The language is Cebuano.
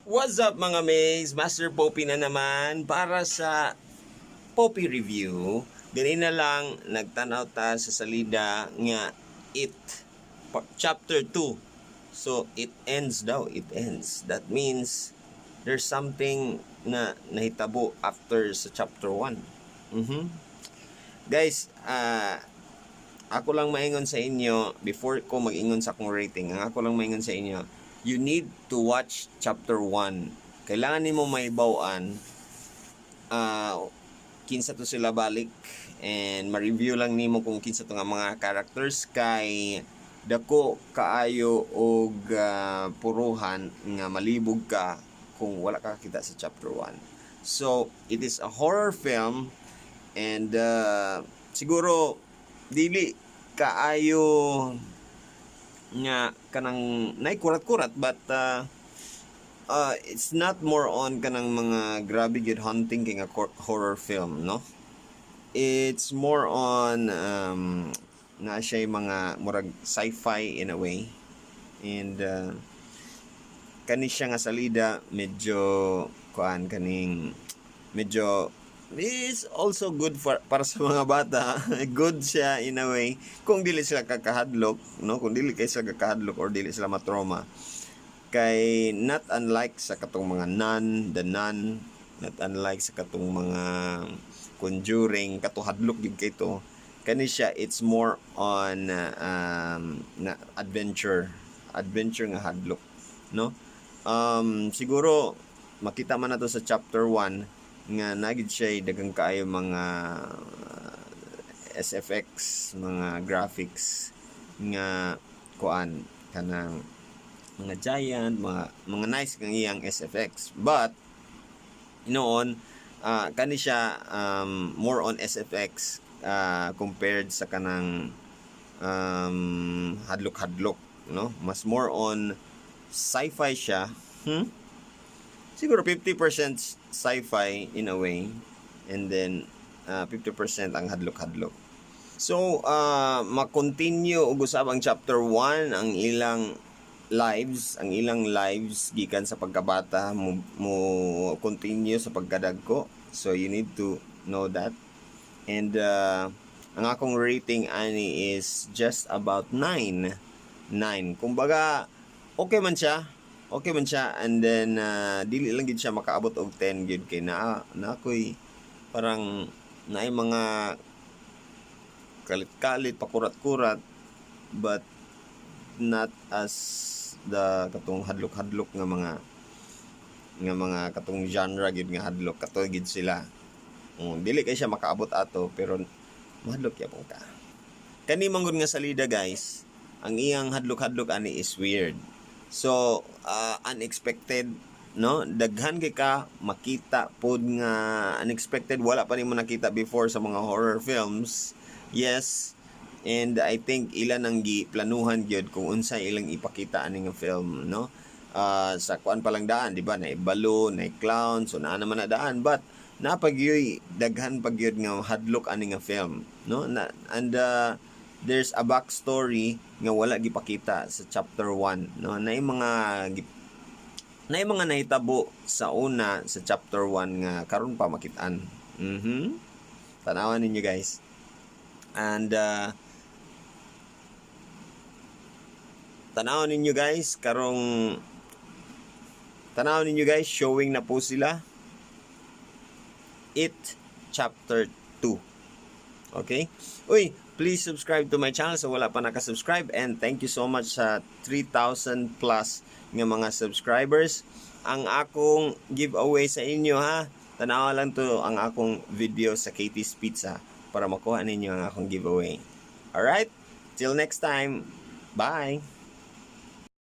What's up, mga mates? Master Poppy na naman para sa Poppy Review. Ganina lang nagtanaw ta sa salida nga It Chapter 2. So it ends daw, it ends. That means there's something na nahitabo after sa chapter 1. Guys, ako lang maingon sa inyo before ko mag-ingon sa akong rating. Ang ako lang maingon sa inyo, you need to watch chapter 1. Kailangan nimo mahibaw-an kinsa to sila balik and ma-review lang nimo kung kinsa to nga mga characters kay dako kaayo og puruhan nga malibog ka kung wala ka kita sa chapter 1. So, it is a horror film and siguro dili kaayo nga kanang nay kurat-kurat, but it's not more on kanang mga grabe gyud haunting kay nga horror film, no? It's more on na siya mga murag sci-fi in a way and kani siya nga salida medyo kuan, kaning medyo is also good for para sa mga bata. Good siya in a way kung dili sila kakahadlok, no? Kung dili kay sila kakahadlok or dili sila matrauma kay not unlike sa katong mga Nun, The Nun, not unlike sa katong mga Conjuring, kato hadlok gyud kay to. Kani siya, it's more on na adventure, adventure nga hadlok, no? Siguro makita man nato sa chapter 1 nga nagid siya daghang kaayo mga SFX, mga graphics nga kuan, kanang mga giant, mga nice kang iyang SFX. But noon kani siya more on SFX compared sa kanang hadlok-hadlok, no? Mas more on sci-fi siya. Siguro 50% sci-fi in a way and then 50% ang hadlok-hadlok. So, ma-continue og usab ang chapter 1, ang ilang lives gikan sa pagkabata mo continue sa pagkadagko. So, you need to know that. And ang akong rating ani is just about 9. 9. Kumbaga, okay man siya. Okay man siya and then dili lang gid siya makaabot og 10 gyud kay na ako'y parang naay mga kalit-kalit, pakurat-kurat, but not as the katong hadlok-hadlok nga mga katong genre gid nga hadlok kato gid sila. Dili kay siya makaabot ato pero mahadlok gyapon ka. Kani man gud nga salida, guys, ang iyang hadlok-hadlok ani is weird. So, unexpected, no? Daghan kay ka makita pod nga unexpected, wala pa nimo nakita before sa mga horror films. Yes. And I think ilan ang giplanuhan gyud kung unsa ilang ipakita ani nga film, no? Sa kuan pa lang daan, di ba? Na balloon, na clown, so naa naman na daan, but napagyoy daghan pag gyud nga hadlok ani nga film, no? Na, and there's a backstory nga wala gipakita sa chapter 1, no? Naay mga nahitabo sa una sa chapter 1 nga karon pa makitaan. Tanawan ninyo, guys. And tanawan ninyo, guys, karong tanawan ninyo, guys, showing na po sila. It Chapter 2. Okay? Uy, please subscribe to my channel sa wala pa nakasubscribe and thank you so much sa 3,000 plus nga mga subscribers. Ang akong giveaway sa inyo ha, tanawa lang to ang akong video sa Katie's Pizza para makuha ninyo ang akong giveaway. Alright? Till next time. Bye!